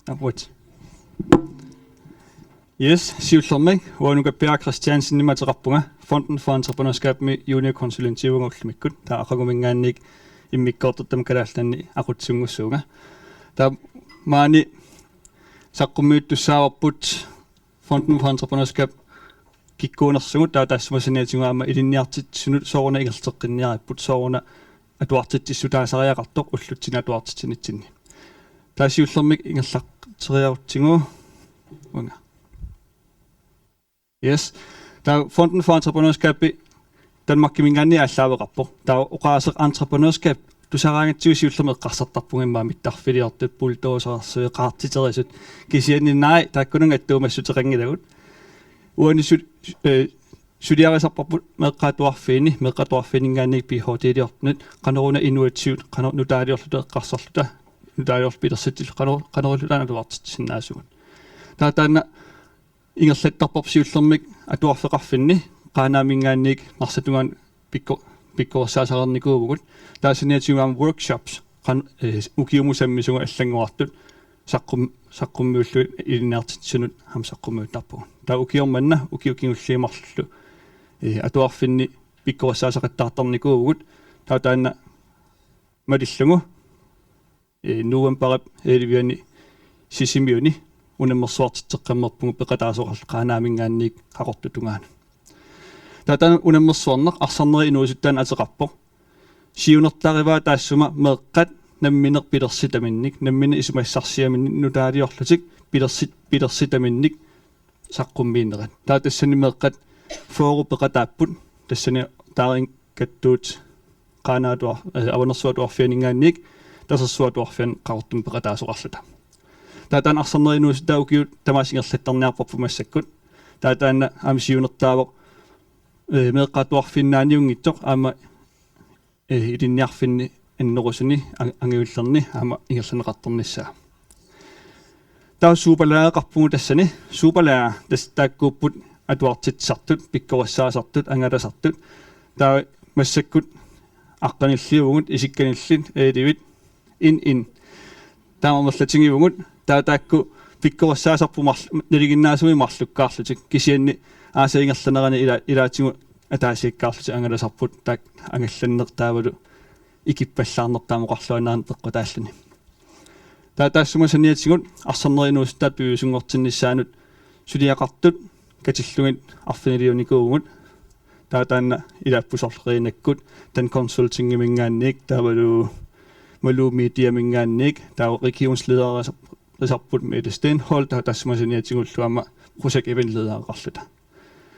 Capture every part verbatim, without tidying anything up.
Apuat. Yes, siullermik uanga Nuka Bjerg Christiansenimik ateqarpunga, Fonden for Entreprenørskabimi juniorkonsulentiuvunga ullumikkut. Taava aqagumiingaanniit immikkoortortama Kalaallit Nunaanni aqutsunngussuunga. Taava maani saqqummiuttussaavarput Fonden for Entreprenørskab kikkuunersugut, taava taassuma saniatigut aamma ilinniartitsisunut sooruna ingerlateqqinniaripput, sooruna atuartitsissutaasariaqartoq ullutsinni atuartitsinitsinni. Taava siullermik ingerlatseriarutsigu uanga. Yes. Taava Fonden for Entreprenørskab Danmarkimiingaanniit aallaaveqarpoq. Taava oqaaseq entreprenørskab tusaraangatsigu siullermik eqqarsartarpunga, immaqa mittarfiliortut, bulldozersuit, qaartiterisut. Kisianni naak taakkununnga attuumassuteqanngilagut. Uani su-, eh, suliarisarparput meeqqat atuarfiini, meeqqat atuarfiinniingaanniit P H D-liortunut, qanoruna inuiatsiut, qanoq nutaaliorluta eqqarsarluta, nutaaliorluta pilersitsilluta, qano-, qanorluta atuartitsisinnaasugut. Taava taanna ingerlattarparput siullermik atuarfeqarfinni, Qaanaamiingaanniit Narsaatungaanut pikko-, pikkorissaasareernikuuvugut. Taava saniatigut aamma workshops, qan-, eh, ukiumut sammisugut allanngorartut, saqqum-, saqqummiullugit ilinniartitsisunut aamma saqqummiuttarpugut. Taava ukioq manna, ukiut kingulliit marlullu, eh, atuarfinni pikkorissaasaqattaartarnikuuvugut. Taava taanna malillugu, eh, novembarip elleve-ani Sisimiuni unammersuartitseqqammerpugut peqataasoqarluta Qaanaamiingaanniit Qaqortup tungaanut. Taava taanna unammersuarneq arsarnerit inuusuttaannut ateqarpoq. Siunertarivaa taassuma meeqqat nammineq pilersitaminnik, nammineq isumassarsiaminnik nutaaliorlutik pilersi-, pilersitaminnik saqqummiinnerat. Taava tassani meeqqat fyrre peqataapput, tassani taariikkattuut Qaanaap atuar-, eh, Avanersuup Atuarfianiingaanniit Tasersuup Atuarfiani Qaqortumi peqataasoqarluta. Taava taanna arsarnerit inuusuttaat ukiut tamaasa ingerlattarniarparput massakkut. Taava taanna aamma siunertaavoq, eh, meeqqat atuarfiinnaaniunngitsoq aamma, eh, ilinniarfinni annerusuni an-, angajullerni aamma ingerlanneqartarnissaa. Taava superlæreqarpugut tassani. Superlærer tassa taakkuupput atuartitsisartut, pikkorissaasartut, angalasartut. Taava massakkut aqqanilliuvugut, isikkanillit, elleve, en en. Taama amerlatigivugut, taava taakku pikkorissaasarput marl-, nalinginnaasumik marlukkaarlutik. Kisianni aasap ingerlanerani ila-, ilaatigut ataasiakkaarlutik angalasarput, taakku angallanneq taavalu ikippallaarneq taama oqarluaannarami peqqutaalluni. Taava taassuma saniatigut arsarnerit inuusuttaat piviusunngortinnissaannut suliaqartut katillugit arfiniliunikuuvugut. Taava taanna ilaapput soorlu Reenakkut, Dan Consultingimiingaanniit, taavalu Malou Mediamiingaanniit, taava regionsledereqarpugut Mette Stenholdt, taava taassuma saniatigullu aamma Qusaq eventledereqarluta.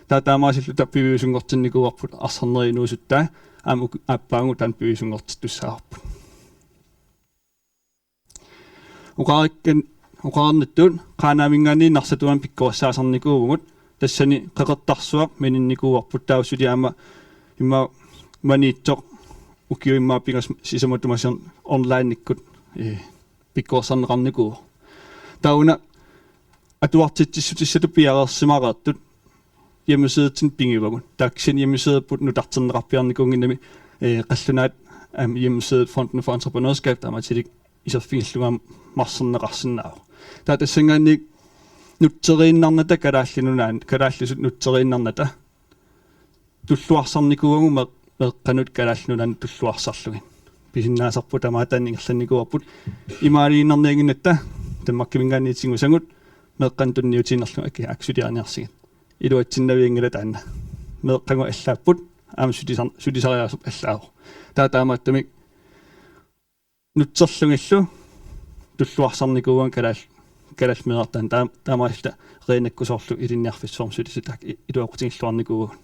Taava taamaasilluta piviusunngortinnikuuarput arsarnerit inuusuttaat, aamma uku-, aappaagu taanna piviusunngortittussaavarput. Oqarikkan-, oqarnittut Qaanaamiingaanniit Narsaatungaanut pikkorissaasarnikuuvugut, tassani Qeqertarsuaq mininnikuuarput, taava suli aamma immaqa Maniitsoq ukiut immaqa pingasut sisamat atumasut onlineikkut, eh, pikkorissarneqarnikuuvoq. Taava una atuartitsissutissatut piareersimareertut hjemmesidetsinnik pigivagut. Taava kisianni hjemmesiderput nutarterneqarpiarnikuunnginnami, eh, qallunaat, aamma hjemmesidet Fonden for Entreprenørskab taamatilik iserfigillugu aamma marserneqarsinnaavoq. Taava tassanngaanniit nutseriinnarnata Kalaallit Nunaanni, kalaallisut nutseriinnarnata tulluarsarnikuuagut me-, meeqqanut Kalaallit Nunaannut tulluarsarlugit. Pisinnaasarput tamaat taanna ingerlannikuuarput. Imaaliinnarniannginnatta Danmarkimiingaanniit tigusagut meeqqanut tunniutiinnarlugu aki-, akisuliarniarsigit. Iluatsinnavianngilaq taanna. Meeqqagut allaapput, aamma sulisar-, sulisariaaseq allaavoq. Taava taamaattumik nutserlugillu tulluarsarnikuuagut kalaal-, kalaallit meerartaanni, taam-, taamaalilluta Reenakkut soorlu ilinniarfissuarmut sulisut taakku i-, iluaqutigilluarnikuuagut.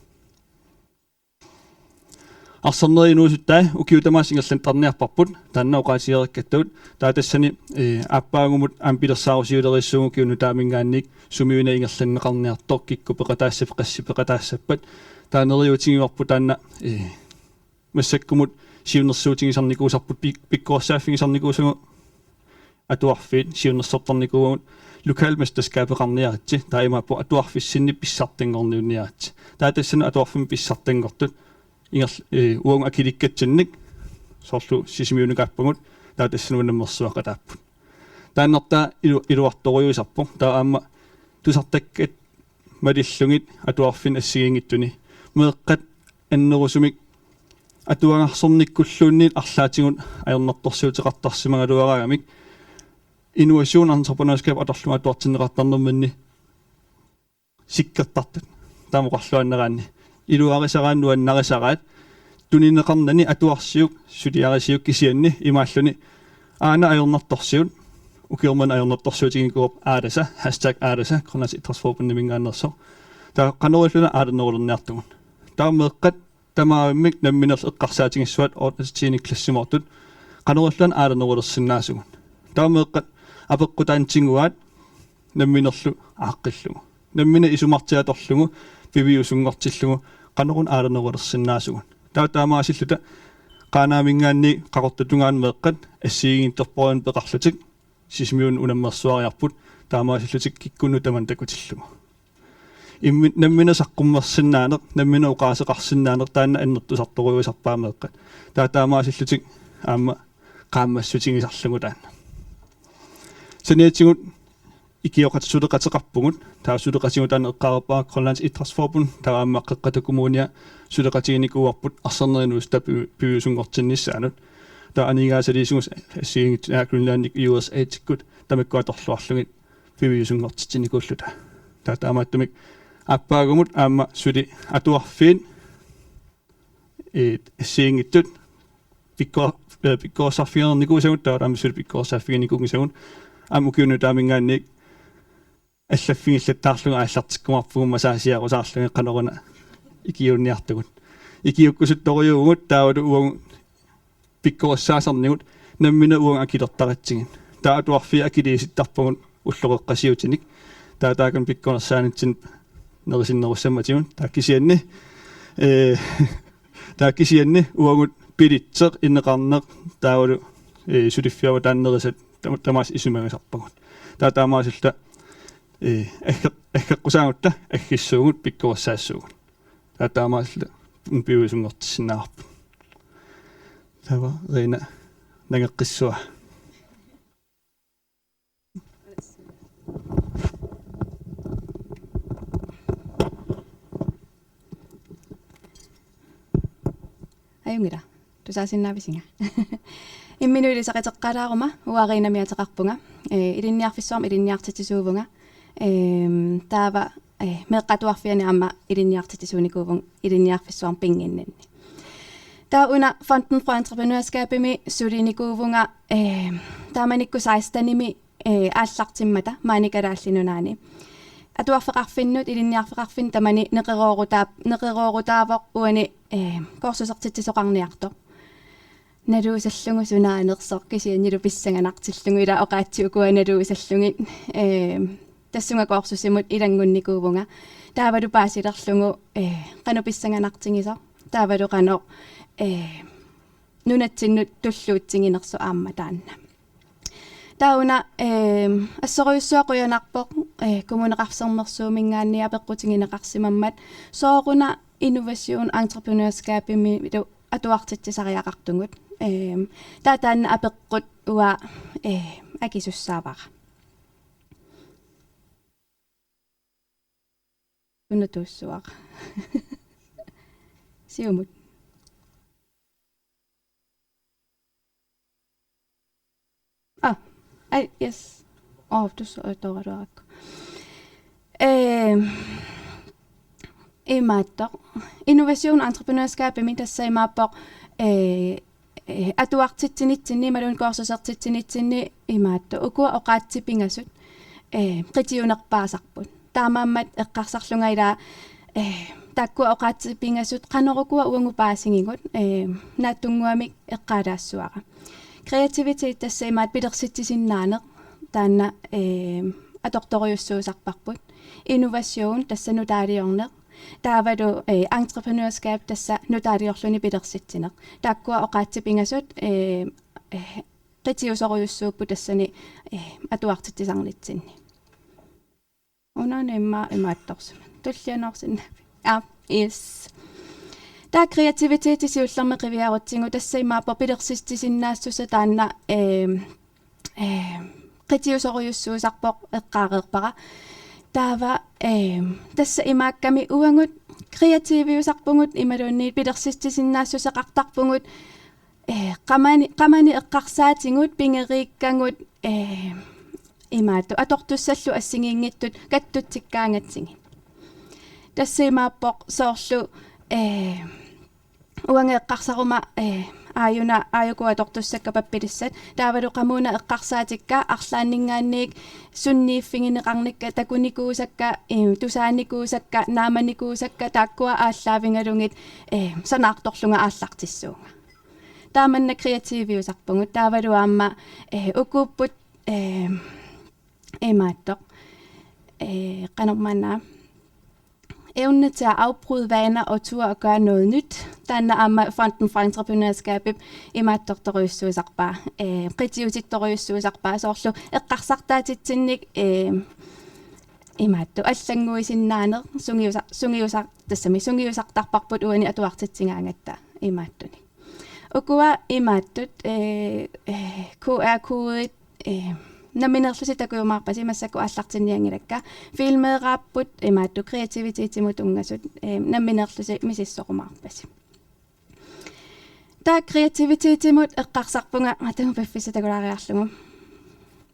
Arsarnerit inuusuttaat ukiut tamaasa ingerlattarniarparput, taanna oqaatigereerikkattut, taava tassani, eh, aappaagumut aamma pilersaarusiulerissuugut ukiup nutaamiingaanniit sumiuna ingerlanneqarniartoq, kikkut peqataassappat, qassit peqataassappat, taava neriuutigivarput taanna, eh, massakkumut siunnersuutigisarnikuusarput, pi-, pikkorissaaffigisarnikuusagut atuarfiit siunnersortarnikuuagut, lokalmesterskabeqarniaritsi, taava imaappoq atuarfissinni pissartanngorniunniaritsi. Taava tassani atuarfimmi pissartanngortut ingerl-, eh, uagut akilikkatsinnik soorlu Sisimiunukaapput, taava tassani unammersuaqataapput. Taannartaa ilu-, iluartorujuusarpoq. Taava aamma tusartakkat malillugit atuarfiit assigiinngitsuni. Meeqqat annerusumik atuagarsornikkulluunniit arlaatigut ajornartorsiuteqartarsimagaluaraangamik innovation entreprenørskab atorlugu atuartinneqartarnerminni sikkertartut. Taama oqarluaannaraanni. Iluarisaraat, nuannarisaraat. Tunineqarnani atuarsiuk, suliarisiuk kisianni imaalluni aana ajornartorsiut, ukioq manna ajornartorsiutiginikuuarput Aalasa, hashtag Aalasa, Grønlands Idrætsforbundiminngaanneersoq. Taava qanoq ililluta aalanerulerniartugut. Taava meeqqat tamavimmik nammineq eqqarsaatigissavat ottende tiende klassimoortut qanoq ililluta aalanerulersinnaasugut. Taava meeqqat apeqqutaanni tiguaat namminerlu aaqqillugu. Nammineq isumartiatorlugu, piviusunngortillugu, qanoruna aalanerulersinnaasugut. Taava taamaasilluta Qaanaaminngaanniit Qaqortup tungaanut meeqqat assigiinngitsorpassuarnik peqarlutik Sisimiunut unammersuariarput, taamaasillutik kikkunnut tamanut takutillugu. Immi-, nammineq saqqummersinnaaneq, nammineq oqaaseqarsinnaaneq taanna annertusartorujuusarpaa meeqqat. Taava taamaasillutik aamma qaammassutigisarlugu taanna. Saniatigut ikioqat-, suleqateqarpugut, taava suleqatigut taanna eqqaareerpara Grønlands Idrætsforbund, taava aamma Qeqqata Kommunia suleqatiginikuuarput arsaarnerusutut pi-, piviusunngortinnissaanut. Taava aningaasaliisugut assigiinngitsut Air Greenlandit U S A-tikkut tamakku atorluarlugit piviusunngortitsinikuulluta. Taava taamaattumik aappaagumut aamma suli atuarfiit, ee, assigiinngitsut pikko-, ee, pikkorissarfiginikuusagut, taava aamma suli pikkorissarfiginikuunngisagut, aamma ukiuni nutaaminngaanniit allaffigillattaarlugu aallartikkumaarpugut masaasiarusaarlugit qanoruna ikiuunniartugut. Ikiukkusuttorujuuvugut taavalu uagut pikkorissaasarnigut nammineq uagut akilertaratsigit. Taava atuarfiit akiliisittarpagut ulloqeqqasiutinik. Taava taakani pikkorissaanitsinni nerisinnerussammatigut. Taava kisianni, ee, taava kisianni uagut bilitseq, ineqarneq, taavalu, ee, suliffiup taanna nerisat tama-, tamaasa isumagisarpagut. Taava taamaasilluta, ee, agge-, aggeqqusaagutta aggissuugut, pikkorissaassuugut. Taava taamaasilluta piviusunngortissinnaavarput. Taava Reena nangeqqissavaa. Ajunngilaq. Tusaasinnaavisinga. Imminut ilisaqateqqaalaaruma, uanga Reenamik ateqarpunga. Ee, ilinniarfissuarmi ilinniartitsisuuvunga. Eem, taava, ee, meeqqat atuarfianni aamma ilinniartitsisuunikuuvunga ilinniarfissuarmi pinnginninni. Taava una Fonden for Entreprenørskabimi sulinikuuvunga, ee, taamanikkut sekstenimi, ee, aallartimmata maani Kalaallit Nunaanni. Atuarfeqarfinnut, ilinniarfeqarfinnut tamani neqeroorutaap-, neqeroorutaavoq uani, ee, kursusertitsisoqarniartoq. Naluussallugu sunaanersoq kisiannilu pissanganartillugu, ila oqaatsit ukua naluussallugit, ee, tassunga kursusimut ilanngunnikuuvunga. Taavalu paasilerlugu, ee, qanoq pissanganartigisoq. Taavalu qanoq, ee, nunatsinnut tulluutsiginersoq aamma taanna. Taava una, ee, assorujussuaq qujanarpoq, ee, Kommuneqarfik Sermersuuminngaanniit apeqqutigineqarsimammat sooruna innovation entreprenørskabimilu atuartitsisariaqartugut. Ee, taava taanna apeqqut uanga, ee, akisussaavara. Una tuussuara. Siumut. Ah, ai, yes. Oh, tuossa oli tuolla ruokku. Ehm, imaattoq. Innovation entreprenørskabimi tassa imaappoq, eh, eh, atuartitsinitsinni, imaluunniit kursusertitsinitsinni imaattoq. Ukua oqaatsip pingasut, eh, qitiunerpaasarput. Taamaammat eqqarsarlunga ila, eh, taakkua oqaatsip pingasut qanorukua uagut paasigigut, eh, naatsunnguamik eqqaalaassavara. Kreativitet tassa imaattoq pilersitsisinnaaneq taanna, eh, atortorujussuusarparput. Innovation tassa nutaaliorneq. Taavalu, eh, entreprenørskab tassa nutaaliorluni pilersitsineq. Taakkua oqaatsip pingasut, eh, eh, qitiusorujussuupput tassani, eh, atuartitsisarnitsinni. Unaana immaqa imaattorsimavoq. Tullianoorsinnaaviuk? Aa, yes. Taava kreativiteti siullermik qiviarutsigu tassa imaappoq pilersitsisinnaassutsit taanna, ehm, ehm, qitiusorujussuusarpoq eqqaareerpara. Taava, eh, tassa imaakkami uagut kreativiusarpugut imaluunniit pilersitsisinnaassuseqartarpugut, eh, qamani, qamani eqqarsaatigut pigeriikkagut, eh, imaattoq atortussallu assigiinngitsut kattutsikkaangatsigit. Tassa imaappoq soorlu, eh, uanga eqqarsaruma, eh, aajuna aajuku atortussakka pappilissat. Taavalu qamuuna eqqarsaatikka arlaanninngaanniit sunniiffigineqarnikka, takunikuusakka, eh, tusaanikuusakka, naamanikuusakka, taakkua aallaavigalugit, eh, sanaartorlunga aallartissuunga. Taamanna kreativiusarpugut. Taavalu aamma, eh, ukuupput, eh, imaattoq. Eh, qanormaanna. Evne til at afbryde vaner og turde at gøre noget nyt. Taanna aamma Fonden for Entreprenørskabip imaattortorujussuusarpaa. Eh, qitiutittorujussuusarpaa soorlu eqqarsartaatitsinnik, eh, imaattoq allannguisinnaaneq sungiusa-, sungiusa-, tassami sungiusartarparput uani atuartitsigaangatta imaattunik. Ukua imaattut, eh, eh, Q R-kodit, eh, nammineerlusi takujumaarpasi, massakkut aallartinnianngilakka. Filmeeraapput imaattoq kreativitetimut tunngasut, eh, nammineerlusi misissorumaarpasi. Taava kreativitetimut eqqarsarpunga, aa, taanna piffissaq takulaariarlugu.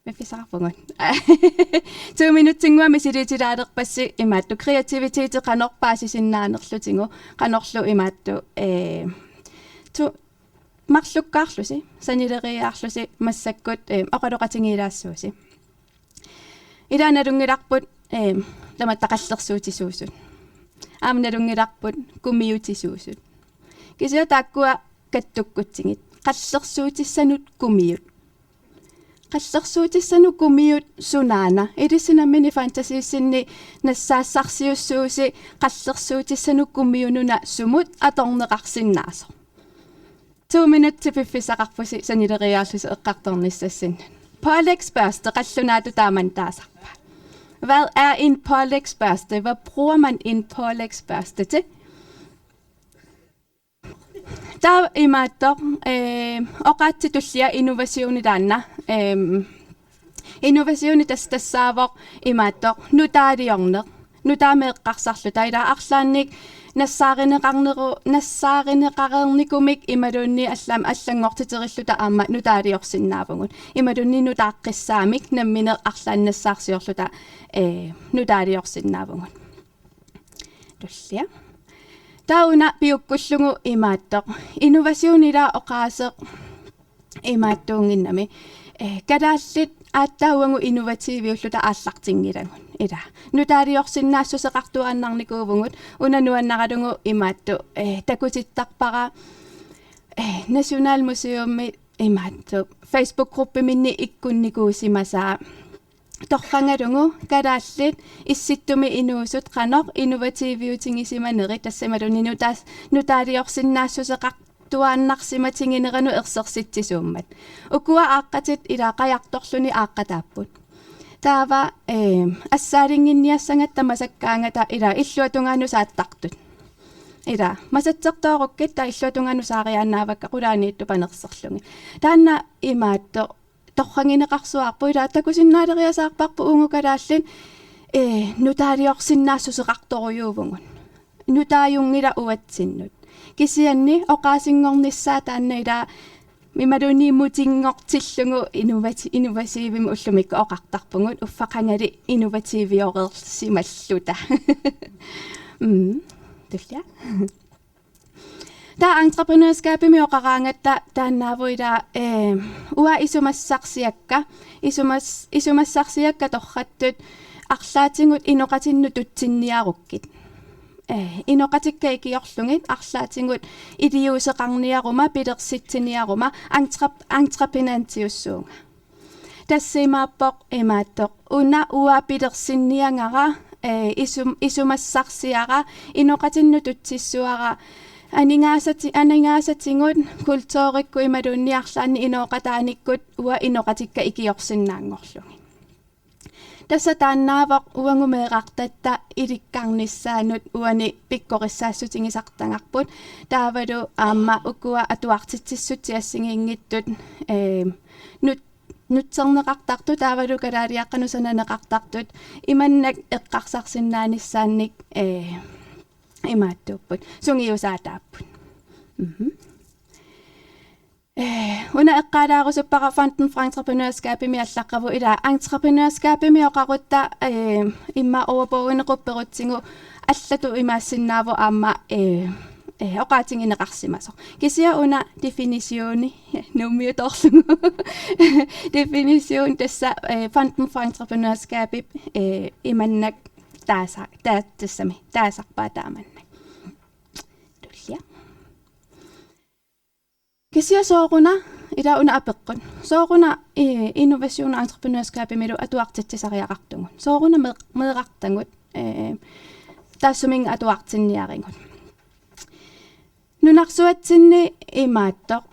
Piffissaqarpugut. To minutsinngua misiliutilaalerpassi imaattoq kreativiteti qanoq paasisinnaanerlutigu, qanorlu imaattoq, eh, tu-, marlukkaarlusi, sanileriiaarlusi massakkut, eh, oqaloqatigiilaassuusi. Ilaa nalunngilarput, eh, tamatta qallersuutisuusut. Aamma nalunngilarput kumiutisuusut. Kisianni taakkua kattukkutsigit. Qallersuutissanut kumiut. Qallersuutissanut kumiut sunaana. Ilissi nammineq fantasiissinni nassaassarsiussuusi qallersuutissanut kumiununa sumut atorneqarsinnaasoq. To minutsit piffissaqarpusi sanileriiaarlusi eqqartornissassinnut. Pålægsbørste qallunaatut taamanna taasarpaat. Hvad er en pålægsbørste? Hvad bruger man en pålægsbørste til? Taava imaattoq, eh, oqaatsit tulliat innovationi taanna. Ehm, innovationi tas-, tassaavoq imaattoq nutaaliorneq. Nutaamik eqqarsarluta ilaa arlaannik nassaarineqarneru-, nassaarineqareernikuumik imaluunniit allam-, allanngortiterilluta aamma nutaaliorsinnaavugut. Imaluunniit nutaaqqissaamik nammineq arlaannik nassaarsiorluta, eh, nutaaliorsinnaavugut. Tullia. Taava una piukkullugu imaattoq. Innovationi ilaa oqaaseq imaattuunnginnami. Eh, kalaallit aatsaat uagut innovativiulluta aallartinngilagut. Ilaa. Nutaaliorsinnaassuseqartuaannarnikuuvugut una nuannaralugu imaattoq, eh, takutittarpara, eh, Nationalmuseumi imaattoq Facebook-gruppiminni ikkunnikuusimasaa. Torragalugu kalaallit issittumi inuusut qanoq innovativiutigisimanerit tassa imaluunniit nutaas-, nutaaliorsinnaassuseqartuaannarsimatigineranut ersersitsisuummat. Ukua aaqqatit ilaa qajartorluni aaqqataapput. Taava, eh, assaalinnginniassagatta masakkaangata ilaa illuatungaanut saattartut. Ilaa masatsertoorukkit taava illuatungaanut saariaannaavakka qulaaniittut panerserlugit. Taanna imaattoq torragineqarsuarput ilaa takusinnaaleriasaarparput uagut kalaallit, eh, nutaaliorsinnaassuseqartorujuuvugut. Nutaajunngilaq uatsinnut. Kisianni oqaasinngornissaa taanna ilaa imaluunniit mutinngortillugu innovati-, innovativimik ullumikkut oqartarpugut uffa qangali innovativioreersimalluta. Mm, tullia. Taava entreprenørskabimi oqaraangatta taannaavoq ilaa, eh, uanga isumassarsiakka, isumas-, isumassarsiakka torrattut arlaatigut inoqatinnut tutsinniarukkit. Eh, inoqatikka ikiorlugit arlaatigut iliuuseqarniaruma, pilersitsiniaruma, entrep-, entreprenantiussuunga. Tassa imaappoq imaattoq. Una uanga pilersinniagara, eh, isum-, isumassarsiara, inoqatinnut tutsissuara, aningaasati-, aningaasatigut kulturikkut imaluunniit arlaannik inooqataanikkut uanga inoqatikka ikiorsinnaanngorlugit. Tassa taannaavoq uagut meerartatta ilikkarnissaanut uani pikkorissaassutigisartagarput. Taavalu aamma ukua atuartitsissutsit assigiinngitsut, eh, nut-, nutserneqartartut taavalu kalaaliaqqanut sananeqartartut imannak eqqarsarsinnaanissaannik, ee, imaattuupput, sungiusaataapput. Mhm. Ee, una eqqaalaarusuppara Fonden for Entreprenørskabimi allaqqavoq, ila entreprenørskabimi oqarutta, ee, immaqa ordboginik qupperutsigu allatut imaassinnaavoq aamma, ee, ee, oqaatigineqarsimasoq. Kisianni una definitioni, nuummiutoorlugu. Definition tassa, ee, Fonden for Entreprenørskabip, ee, imannak taasa-, taa-, tassami, taasarpaa taamannak. Tullia. Kisianni sooruna, ila una apeqqut. Sooruna, ee, innovation entreprenørskabimilu atuartitsisariaqartugut. Sooruna mee-, meerartagut, ee, taassuminnga atuartinniarigut. Nunarsuatsinni imaattoq.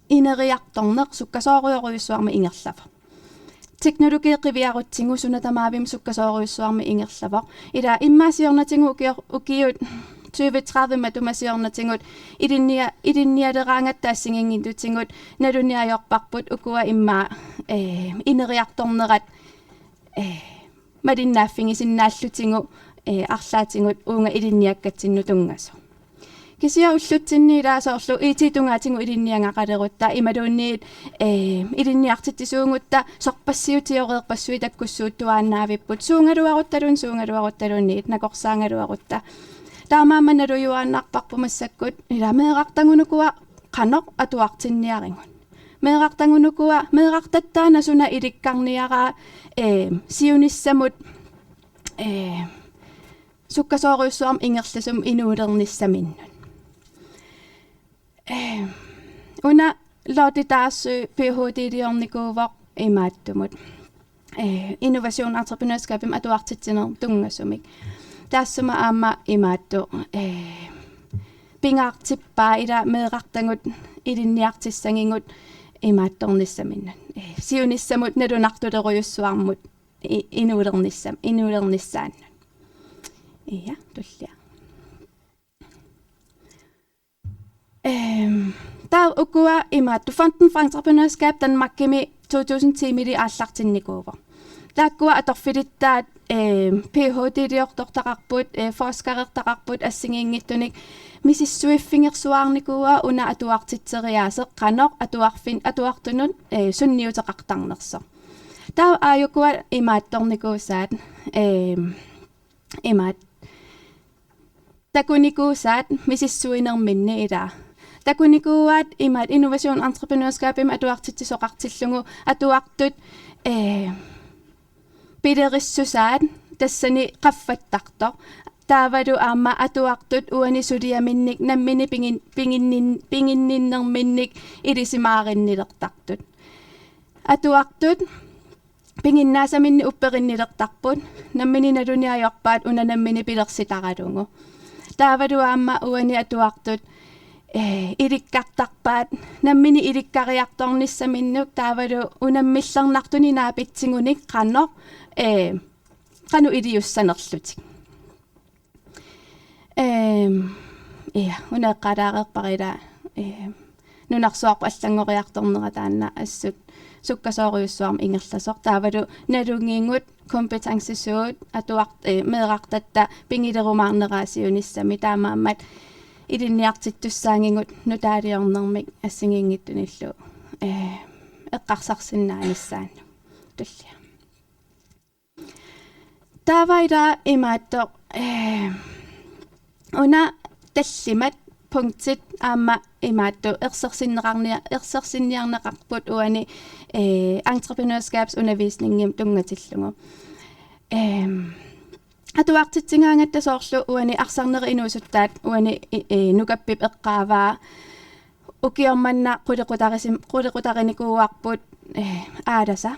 Ineriartorneq sukkasoorujorujussuarmik ingerlavoq. Teknologi qiviarutsigu suna tamaavimmi sukkasoorujussuarmik ingerlavoq. Ila immaqa siornatigut ukior-, ukiut tyve tredive matuma siornatigut ilinnia-, ilinnialeraangatta assigiinngitsutigut naluniarparput ukua immaqa, ee, ineriartornerat, ee, malinnaaffigisinnaallutigu, ee, arlaatigut uunga ilinniakkatsinnut tunngasoq. Kisianni ullutsinni ila soorlu I T-tungaatigut ilinniagaqalerutta imaluunniit, ee, ilinniartitsisuugutta sorpassiuteoreerpassuit takkussuuttuaannaavipput, suugaluaruttaluunniit, suugaluaruttaluunniit, nakorsaagaluarutta. Taamaammat nalujuaannarparput massakkut ila meerartagut ukua qanoq atuartinniarigut. Meerartagut ukua, meerartatta taanna suna ilikkarniaraa, ee, siunissamut, ee, sukkasoorujussuarmik ingerlasumik inuulernissaminnut. Ee, una Lotte Darsø Ph.D.-liornikuuvoq imaattumut. Ee, innovation entreprenørskabimik atuartitsinerup tunngasumik. Taassuma aamma imaattoq, ee, pingaartippaa ila meerartagut ilinniartissagigut imaattornissaminnut. Ee, siunissamut nalunartulerujussuarmut i-, inuulernissam-, inuulernissaannut. Ia, tullia. Ehm, taava ukua imaattoq Fonden for Entreprenørskab Danmarkimi to tusind ti-mili aallartinnikuuvoq. Taakkua atorfilittaat, ehm, Ph.D.-liortortaqarput, eh, forskerertaqarput assigiinngitsunik misissuiffigersuaarnikuuaa una atuartitseriaaseq qanoq atuarfin-, atuartunut, eh, sunniuteqartarnersoq. Taava aajukua imaattornikuusaat, ehm, imaat takunikuusaat misissuinerminni ila. Takunikuuaat imaat innovation entreprenørskabimik atuartitsisoqartillugu atuartut, eh, pilerissusaat tassani qaffattartoq. Taavalu aamma atuartut uani suliaminnik nammineq pigin-, piginnin-, piginninnerminnik ilisimaarinnilertartut. Atuartut piginnaasaminnik upperinnilertarput, nammineq naluniarpaat una nammineq pilersitaralugu. Taavalu aamma uani atuartut, eh, ilikkartarpaat, nammineq ilikkariartornissaminnut taavalu unammillernartunik naapitsigunik qanoq, eh, qanoq iliussanerlutik. Ehm, ja, una eqqaalaareerpara ila, ehm, nunarsuarput allanngoriartornera taanna assut sukkasoorujussuarmik ingerlasoq. Taavalu nalugigut kompetencesuut atuart-, eh, meerartatta pigilerumaarneraa siunissami taamaammat ilinniartittussaagigut nutaaliornermik assigiinngitsunillu, eh, eqqarsarsinnaanissaannut. Tullia. Taava ila imaattoq, eh, una tallimat punktit aamma imaattoq ersersinneqarnia-, ersersinniarneqarput uani, eh, entreprenørskabsundervisningimut tunngatillugu. Ehm, atuartitsigaangatta soorlu uani arsarnerit inuusuttaat uani i-, i-, Nukappip eqqaavaa ukioq manna qulequtarisim-, qulequtarinikuuarput, eh, Aalasa.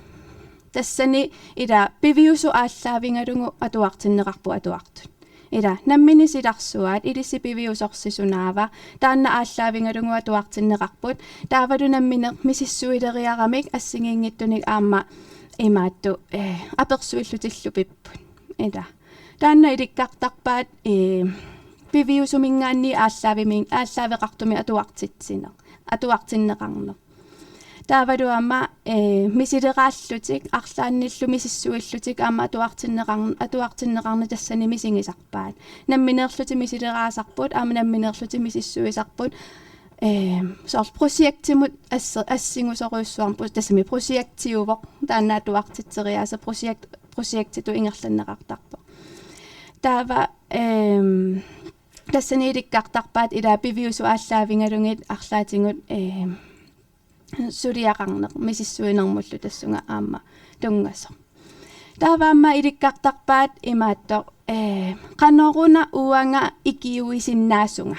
Tassani ila piviusoq aallaavigalugu atuartinneqarput atuartut. Ila nammineq silarsuaat ilissi piviusorsi sunaava. Taanna aallaavigalugu atuartinneqarput. Taavalu nammineq misissuileriaramik assigiinngitsunik aamma imaattoq, eh, apersuillutillu pipput. Ila. Taanna ilikkartarpaat, eh, piviusuminngaanniit aallaavimin-, aallaaveqartumik atuartitsineq, atuartinneqarneq. Taavalu aamma, eh, misileraallutik, arlaannillu misissuillutik aamma atuartinneqarn-, atuartinneqarneq tassani misigisarpaat. Nammineerlutik misileraasarput, aamma nammineerlutik misissuisarput, eh, soorlu projektimut asse-, assigusorujussuarmut, tassami projektiuvoq, taanna atuartitseriaaseq projekt-, projektitut ingerlanneqartarpoq. Taava, ehm, tassani ilikkartarpaat ilaa piviusut aallaavigalugit arlaatigut, ehm, suliaqarneq misissuinermullu tassunga aamma tunngasoq. Taava aamma ilikkartarpaat imaattoq, eh, qanoruna uanga ikiuisinnaasunga.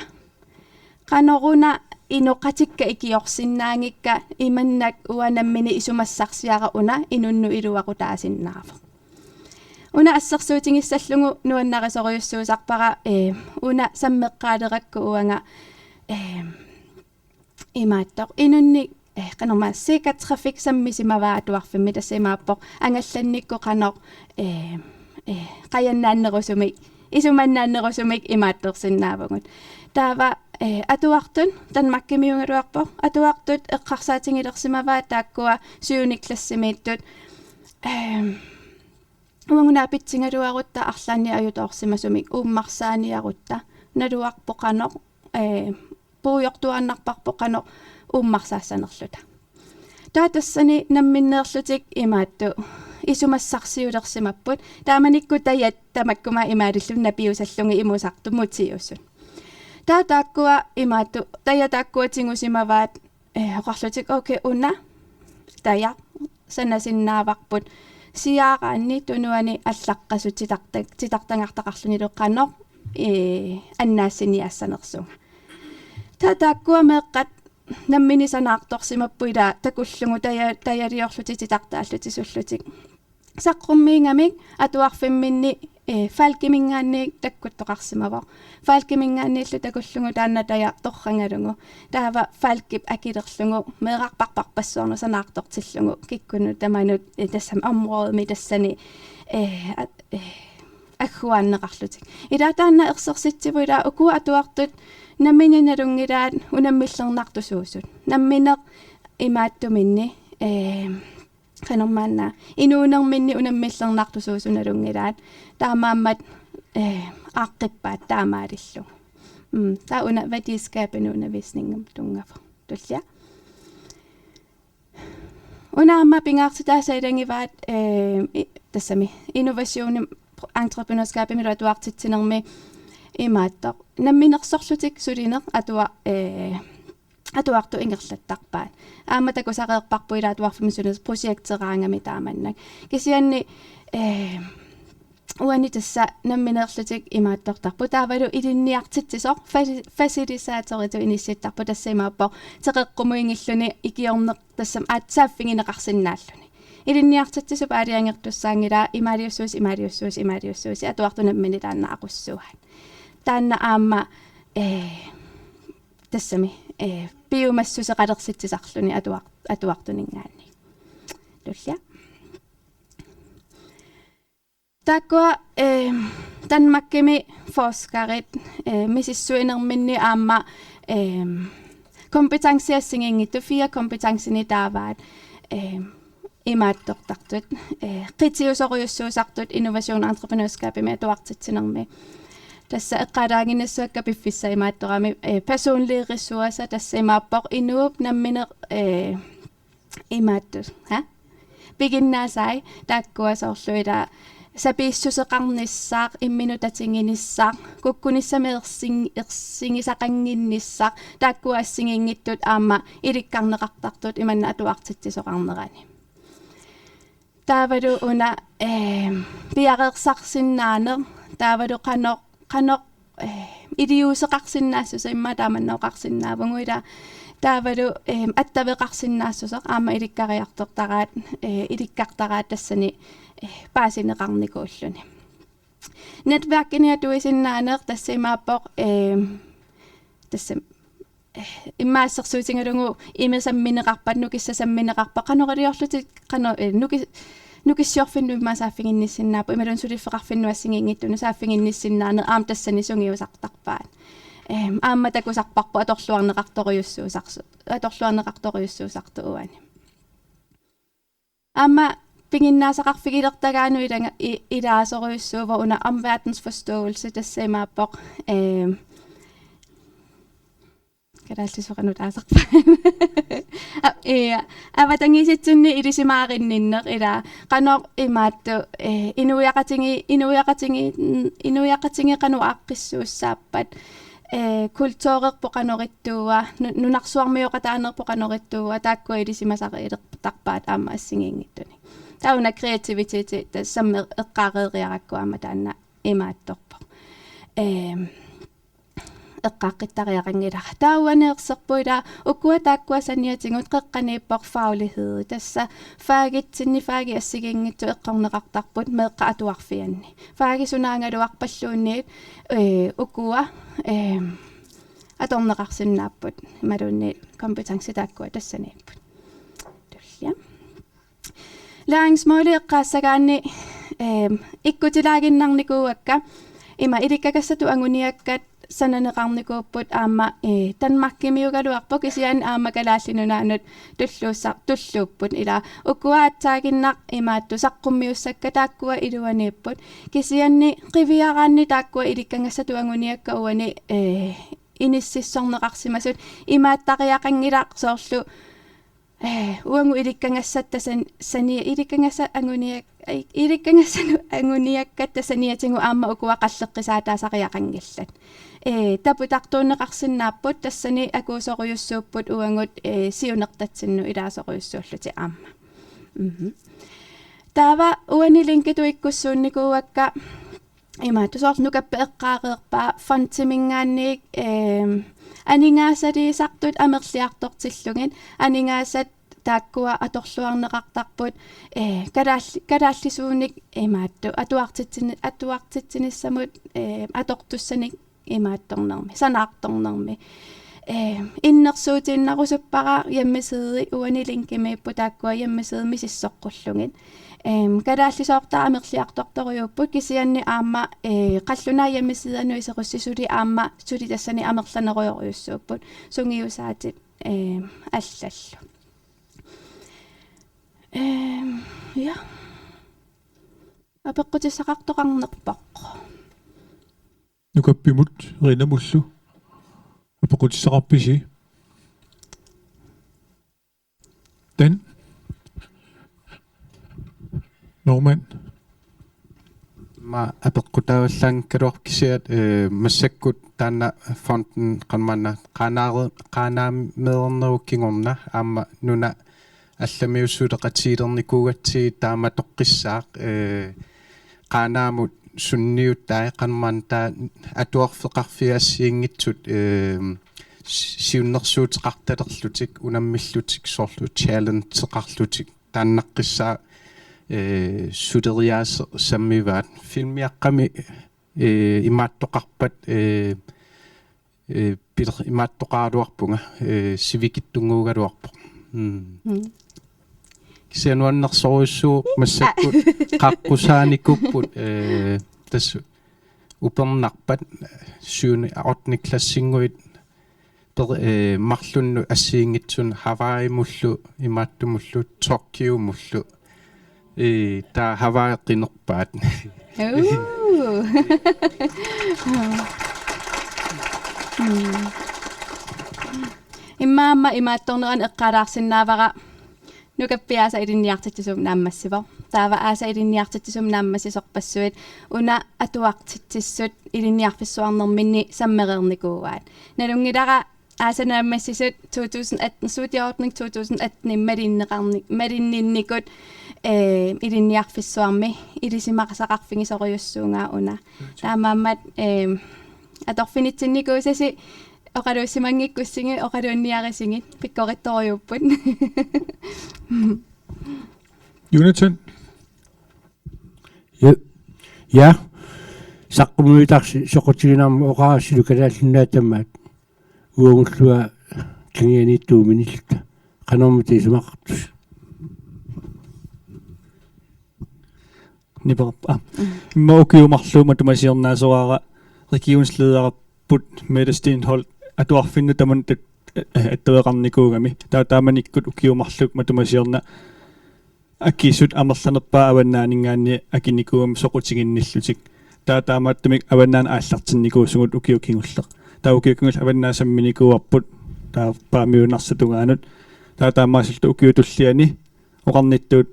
Qanoruna inoqatikka ikiorsinnaanngikka imannak uanga nammineq isumassarsiara una inunnut iluaqutaasinnaavoq. Una assersuutigissallugu nuannarisorujussuusarpara, eh, una sammeqqaalerakku uanga, eh, imaattoq inunnik, eh, qanormaa psykiatrisk sammisimavaa atuarfimmi, tassa imaappoq angallannikkut qanoq, eh, eh, qajannaannerusumik, isumannaannerusumik imaattorsinnaavugut. Taava, eh, atuartut, Danmarkimiugaluarpoq, atuartut eqqarsaatigilersimavaat taakkua syvende klassimiittut, ehm, uagut naapitsigaluarutta arlaannik ajutoorsimasumik uummarsaaniarutta, naluarput qanoq, eh, puigortuaannarparput qanoq uummarsaassanerluta. Taava tassani namminneerlutik imaattoq isumassarsiulersimapput. Taamanikkut tajat tamakkuma imaalilluni napiusallugit imusartut mutiusut. Taava taakkua imaattoq, tajat taakkua tigusimavaat, eh, oqarlutik, okay, una tajaq sanasinnaavarput siaaraanni tunuani allaqqasut titarta-, titartagartaqarlunilu qanoq, eh, annaassiniaassanersunga. Taava taakkua meeqqat nammineq sanaartorsimapput ilaa takullugu taja-, tajaliorlutik titartaallutik sullutik. Saqqummiigamik atuarfimminni, eh, Falkiminngaanniit takkuttoqarsimavoq. Falkiminngaanniillu takullugu taanna tajaq torragalugu. Taava Falkip akilerlugu meerarpassuarnut sanaartortillugu kikkunnut tamanut, eh, tassami områdemi tassani, eh, at-, eh, agguaanneqarlutik. Ilaa taanna ersersitsivoq ilaa uku atuartut nammineq nalunngilaat unammillernartusuusut. Nammineq imaattuminni, eh, qanormaanna inuunerminni unammillernartusuusut nalunngilaat. Taamaammat, eh, aaqqippaat taamaalillugu. Mm, taava una værdiskabende undervisning tunngasoq. Tullia. Una aamma pingaartitaasa ilagivaat, eh, i-, tassami innovationi entreprenørskabimilu atuartitsinermi imaattoq. Namminersorlutik sulineq atua-, eh, atuartut ingerlattarpaat. Aamma takusareerparput ilaa atuarfimmi sulineq projekteraangami taamannak. Kisianni, eh, uani tassa nammineerlutik imaattortarput. Taavalu ilinniartitsisoq fasi-, fasilitatoritut inissittarpoq, tassa imaappoq teqeqqumuigilluni ikiorneq tassami aat saaffigineqarsinnaalluni. Ilinniartitsisup aalajangertussaanngilaa imaaliussuusi, imaaliussuusi, imaaliussuusi atuartut nammineq taanna aqussuaat. Taanna aamma, eh, tassami, eh, piumassuseqalersitsisarluni atuar-, atuartuninngaanniit. Tullia. Taakkua, eh, Danmarkimi forskerit, eh, misissuinerminni aamma, eh, kompetenci assigiinngitsut, fire kompetencini taavaat, eh, imaattortartut, eh, qitiusorujussuusartut innovation entreprenørskabimi atuartitsinermi. Tassa eqqaalaaginnassuakka piffissap imaattorami, eh, personlige ressourcer, tassa imaappoq inuup nammineq, eh, imaattoq, ha? Piginnaasai taakkua soorlu ilaa sapiissuseqarnissaq, imminut tatiginissaq, kukkunissamik ersing-, ersigisaqannginnissaq, taakkua assigiinngitsut aamma ilikkarneqartartut imanna atuartitsisoqarnerani. Taavalu una, eh, piareersarsinnaaneq, taavalu qanoq, qanoq, eh, iliuuseqarsinnaassuseq, immaqa taamanna oqarsinnaavugut ilaa, taavalu, eh, attaveqarsinnaassuseq, aamma ilikkariartortaraat, eh, ilikkartaraat tassani, eh, paasineqarnikuulluni. Netværkini atuisinnaaneq, tassa imaappoq, eh, tassa, eh, immaqa assersuutigalugu ima sammineqarpat, nukissat sammineqarpat, qanoq iliorlutik, qanoq, eh, nuki-, nukissiorfinnut immaqa saaffiginnissinnaapput, imaluunniit suliffeqarfinnut assigiinngitsunut saaffiginnissinnaaneq aamma tassani sungiusartarpaat. Ehm, aamma takusarparput atorluarneqartorujussuusarsu-, atorluarneqartorujussuusartut uani. Aamma piginnaasaqarfigilertagaanut ilanga-, i-, ilaasorujussuuvoq una omverdensforståelse, tassa imaappoq, ehm, kalaallisut qanoq taasarpaat. A-, ja, avatangiisitsinni ilisimaarinninneq, ila qanoq imaattoq, eh, inuiaqatigi-, inuiaqatigi-, inuiaqatigiit qanoq aaqqissuussaappat, eh, kulturerput qanoq ittuua, nu-, nunarsuarmioqataanerput qanoq ittuua, taakkua ilisimasarilertarpaat aamma assigiinngitsunik. Taava una kreativiteti tassa sammeq eqqaareeriarakku aamma taanna imaattorpoq. Ehm, eqqaaqqittariaqanngilara. Taava uani erserput ila ukua taakkua saniatigut qeqqaniippoq faglighed. Tassa fagitsinni fagit assigiinngitsut eqqorneqartarput meeqqat atuarfianni. Fagit sunaagaluarpalluunniit, eh, ukua, eh, atorneqarsinnaapput imaluunniit kompetencit taakkua tassaniipput. Tullia. Læringsmåli eqqaassagaanni, ehm, ikkutilaaginnarnikuuakka, ima ilikkagassatut anguniakkat sananeqarnikuupput aamma, eh, Danmarkimiugaluarpoq kisianni aamma Kalaallit Nunaannut tulluussa-, tulluupput, ila ukua aatsaaginnaq imaattoq saqqummiussakka taakkua iluaniipput, kisianni qiviaraanni taakkua ilikkagassatut anguniakkat uani, eh, inississorneqarsimasut imaattariaqanngilaq soorlu, eh, uagut ilikkagassat tasan-, sani-, ilikkagassat anguniak-, ai, ilikkagassat anguniakkat tassaniatigut aamma ukua qalleqqisaataasariaqanngillat. Eh, taputartuunneqarsinnaapput tassani akuusorujussuupput uagut, eh, siunertatsinnut ilaasorujussuullutik aamma. Mhm. Taava uani linkitut ikkussuunnikuuakka imaattoq soorlu Nukappi eqqaareerpaa fondiminngaanniit, ehm, aningaasaliisartut amerliartortillugit, aningaasat taakkua atorluarneqartarput, eh, kalaalli-, kalaallisuunik imaattoq atuartitsini-, atuartitsinissamut, eh, atortussanik imaattornermi, sanaartornermi. Eh, innersuutiinnarusuppara hjemmeside, uani linkimiipput taakkua hjemmeside misissoqqullugit. Ehm, kalaallisoortaat amerliartortorujuupput kisianni aamma, eh, qallunaat hjemmesidenut iserussi suli aamma suli tassani amerlanerujorujussuupput sungiusaatit, ehm, allallu. Ehm, ja. Apeqqutissaqartoqarnerpoq. Nukappimut Rinamullu. Apeqqutissaqarpisi? Dan? Norman? Ma apeqqutaavallaanngikkaluarpoq kisiat, eh, massakkut taanna fonden qanmanna qaanaare-, qaanaameernerup kingorna aamma nuna allamiut suleqatigiilernikuugatsigit taama toqqissaaq, eh, Qaanaamut sunniutai qanmanna taava atuarfeqarfiit assigiinngitsut, eh, si-, siunnersuuteqartalerlutik, unammillutik soorlu challengeqarlutik taannaqqissaaq, eh, suleriaaseq sammivaat. Filmiaqqami, eh, imaattoqarpat, eh, eh, piler-, imaattoqaraluarpunga, eh, sivikitsunnguugaluarpoq. Mm. Mm. Kisianni nuannersorujussuuvoq massakkut qaqqusaanikuupput, eh, tassa upernarpat syvende, ottende klassinnguit per-, eh, marlunnut assigiinngitsunik Hawaiimullu, imaattumullu, Tokyomullu. Ii, taava Hawaii qinerpaat. Uu. Mm. Immaqa aamma imaattornerani eqqaalaarsinnaavara Nukappi aasaq ilinniartitsisumik naammassivoq. Taava aasaq ilinniartitsisumik naammassisorpassuit una atuartitsissut ilinniarfissuarnerminni sammereernikuuaat. Nalunngilara aasa naammassisut to tusind atten, Suut i Ordning to tusind atten malinneqarni-, malinninnikut, eh, ilinniarfissuarmi ilisimasaqarfigisorujussuugaat una. Taamaammat, eh, atorfinitsinnikuusasi oqaluussimanngikkussigit, oqaluunniarisigit, pikkorittorujuupput. Jonathan? Ja. Ja. Saqqummiutarsi soqutiginarmat oqarassi Kalaallit Nunaat tamaat. Uagulluunniit kangianiittuuminilluta. Qanormita isumaqartusi? Niperarpa-, ah. Mm. Immaqa ukiut marluk matumasiornaasoraara regionsledererput Mette Steenholdt atuarfinnut tamanut at-, eh, attaveqarnikuugami. Taava taamanikkut ukiut marluk matumasiorna akisut amerlanerpaat avannaaninngaanniit akinikuugamik soqutiginnillutik. Taava taamaattumik avannaani aallartinnikuusugut ukiut kingulleq. Taava ukiut kingulleq avannaani samminikuuarput, taava Paamiunarsap tungaanut. Taava taamaasilluta ukiup tulliani oqarnittut,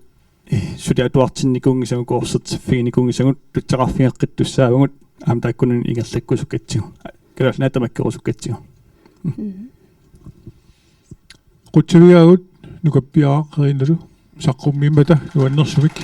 eh, suli atuartinnikuunngisagut, koorsertiffiginikuunngisagut, tutsaqarfigeqqittussaavugut, aamma taakkununnga ingerlakkusukkatsigu. Kalaallit Nunaata tamakkerusukkatsigu. Mm. Qutsavigaagut, Nukappiaraq Karinalu, saqqummiimmata nuannersumik.